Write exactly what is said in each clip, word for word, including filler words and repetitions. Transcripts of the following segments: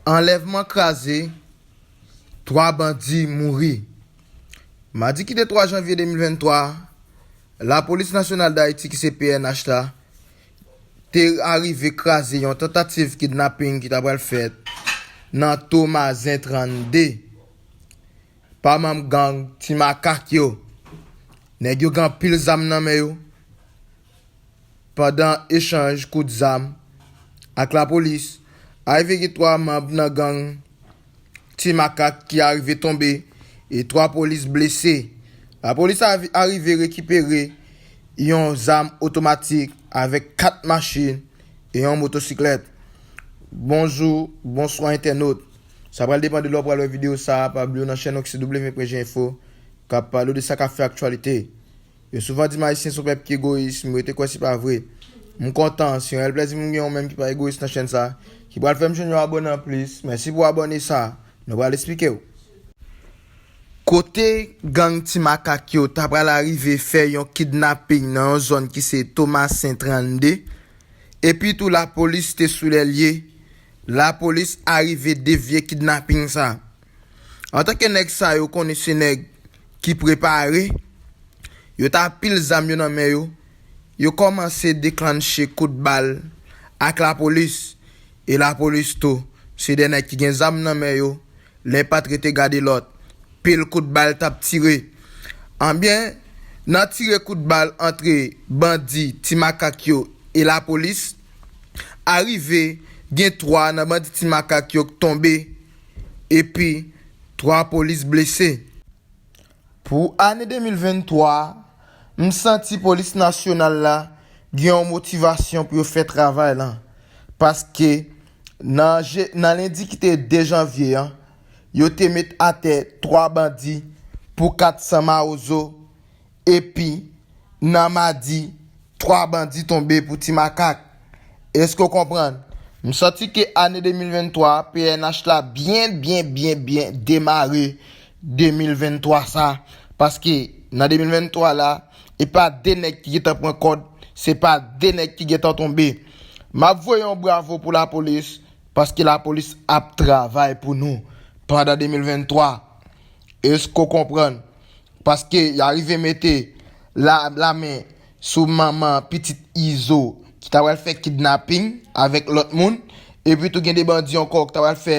Anlèvman kraze, twa bandi mouri. Madi ki te twa janvye de mil venntwa, Lapolis Nasyonal d Ayiti, ki se P N H la, te arive kraze yon tantativ kidnaping ki ta pral fèt nan Tomazen trannde pa manm gang Ti Makak yo. Nèg yo gen anpil zam nan men yo. Pandan echanj kout zam ak lapolis, arive gen twa manm nan gang Ti Makak ki arive tonbe e twa polis blese. Lapolis avi- arive rekipere yon zam otomatik avèk kat machin e yon motosiklèt. Bonjou, bonswa entènot. Sa pral depann de lè w pral wè videyo sa a, pa bliye w nan chèn Oxy W Preje Info k ap pale w de sa k ap fè aktyalite. Yo souvan di m Ayisyen se yon pèp ki egoyis, m rete kwè se pa vre. M kontan, se yon reyèl plèzi pou m gen yon menm ki pa egoyis nan chèn sa, ki pral fè m jwenn yon abòne anplis. Mèsi pou abòne sa, nou pral esplike w. Kote gang Ti Makak yo ta pral arive fè yon kidnaping nan yon zòn ki se Tomasen trannde, epi tou lapolis te sou lè l ye, lapolis arive devye kidnaping sa. Antanke nèg sa yo konnen se nèg ki prepare, yo ta pil zam yo nan men yo, yo kòmanse deklanche kout bal ak lapolis, e lapolis tou, se de nèg ki gen zam nan men yo, len pa t rete gade lòt, pil kout bal t ap tire. Anbyen, nan tire kout bal antre bandi Ti Makak yo e lapolis, arive gen twa nan bandi Ti Makak yo k tonbe, epi twa polis blese. Pou ane de mil venntwa, m santi polis nasyonal la gen yon motivasyon pou yo fè travay lan. Paske nan je- nan lendi ki te de janvye an, yo te met atè twa bandi pou kat san mawozo, epi nan madi, twa bandi tonbe pou Ti Makak. Èske w konprann? M santi ke ane de mil venntwa, P N H la byen, byen, byen, byen demare de mil venntwa sa. Paske nan de mil venntwa la, e pa de nèg ki gentan pran kòd, se pa de nèg ki gentan tonbe. M ap voye yon bravo pou lapolis, paske lapolis ap travay pou nou pandan de mil venntwa. Èske w konprann? Paske y arive mete la, lamen sou manman pitit Izo ki ta pral fè kidnaping avèk lòt moun. Epi tou gen de bandi ankò ki ta pral fè,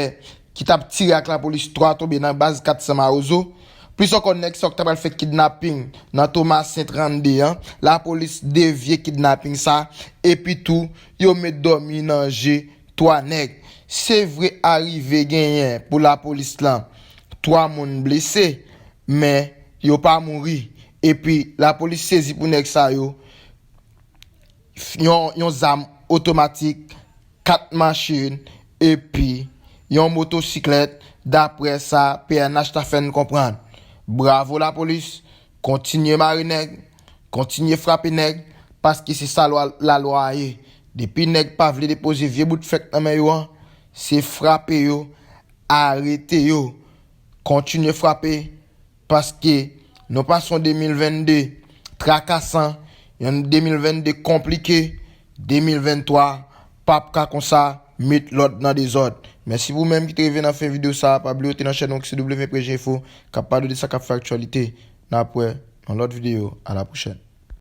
ki t ap tire ak lapolis, twa tonbe nan baz kat san Mawozo. Plis ankò, nèg sa yo ki ta pral fè kidnaping nan Tomasen trannde an, lapolis devye kidnaping sa. Epi tou, yo met dòmi nan je twa nèg. Se vre, arive genyen pou lapolis lan twa moun blese, men yo pa mouri. Epi lapolis sezi pou nèg sa yo yon, yon zam otomatik, kat machin, epi yon motosiklèt, daprè sa P N H ta fè n konprann. Bravo lapolis, kontinye mare nèg, kontinye frape nèg, paske se sa lwa, lalwa a ye. Depi nèg pa vle depoze vye bout fèk nan men yo an, se frape yo, arete yo. Kontinye frape, paske nou pase yon de mil vennde trakasan, yon de mil vennde konplike, de mil venntwa p ap ka konsa, met lòd nan dezòd. Mèsi pou menm ki te rive nan fen videyo sa a, pa bliye w te nan chèn Oxy W Preje Info, k ap pale de sa k ap fè aktyalite. N ap wè nan lòt videyo, a la pwochèn.